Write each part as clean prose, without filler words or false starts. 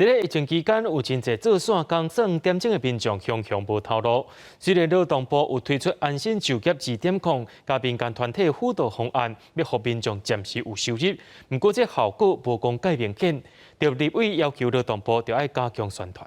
佇咧疫情期間，有真濟做散工算點鐘的民眾雄雄無頭路。雖然勞動部有推出安心就業2.0，佮民間團體輔導方案，欲予民眾暫時有收入，毋過這效果無講蓋明顯。立委要求勞動部著愛加強宣傳。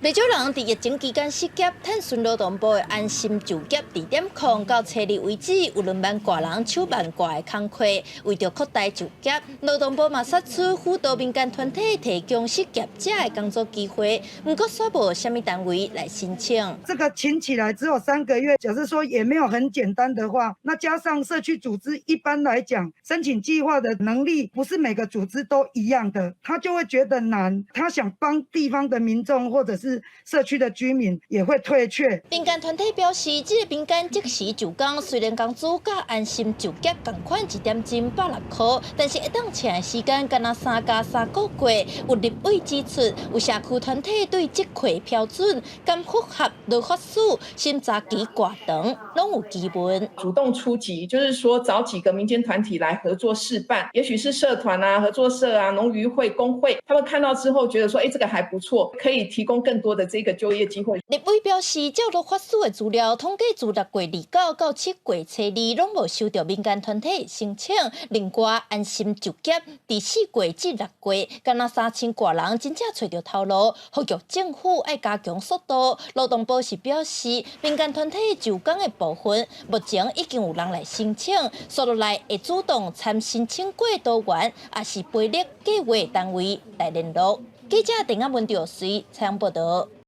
袂少人佇疫情期間失業，探詢勞動部的安心就業2.0到初二為止，有2萬外人手挽掛的工課。為著擴大就業，勞動部嘛釋出輔導民間團體提供失業者的工作機會，毋過煞無啥物單位來申請。這個請起來只有3個月，假設說也沒有很簡單的話，那加上社區組織一般來講申請計劃的能力不是每個組織都一樣的，他就會覺得難，他想幫地方的民眾或者是社區的居民也會退卻。民間團體表示，這個民間即時就工雖然工資佮安心就業仝款一點鐘160塊，但是會當請的時間干焦3加3個月。有立委指出，有社區團體對職缺標準敢符合勞法署審查期偌長，攏有疑問。主動出擊，就是說找幾個民間團體來合作試辦，也許是社團啊、合作社啊、農漁會、工會，他們看到之後覺得說，這個還不錯，可以提供更多的這個就業機會。立委表示，照勞法署的資料統計，自6月29到7月初二，攏無收到民間團體申請。另外，安心就業佇4月至6月，干焦3000外人真正揣著頭路，呼籲政府愛加強速度。勞動部是表示，民間團體就工的部分，目前已經有人來申請，紲落來會主動參申請過多元，抑是培力計畫單位來聯絡。記者鄧阿文、趙隨採訪報導。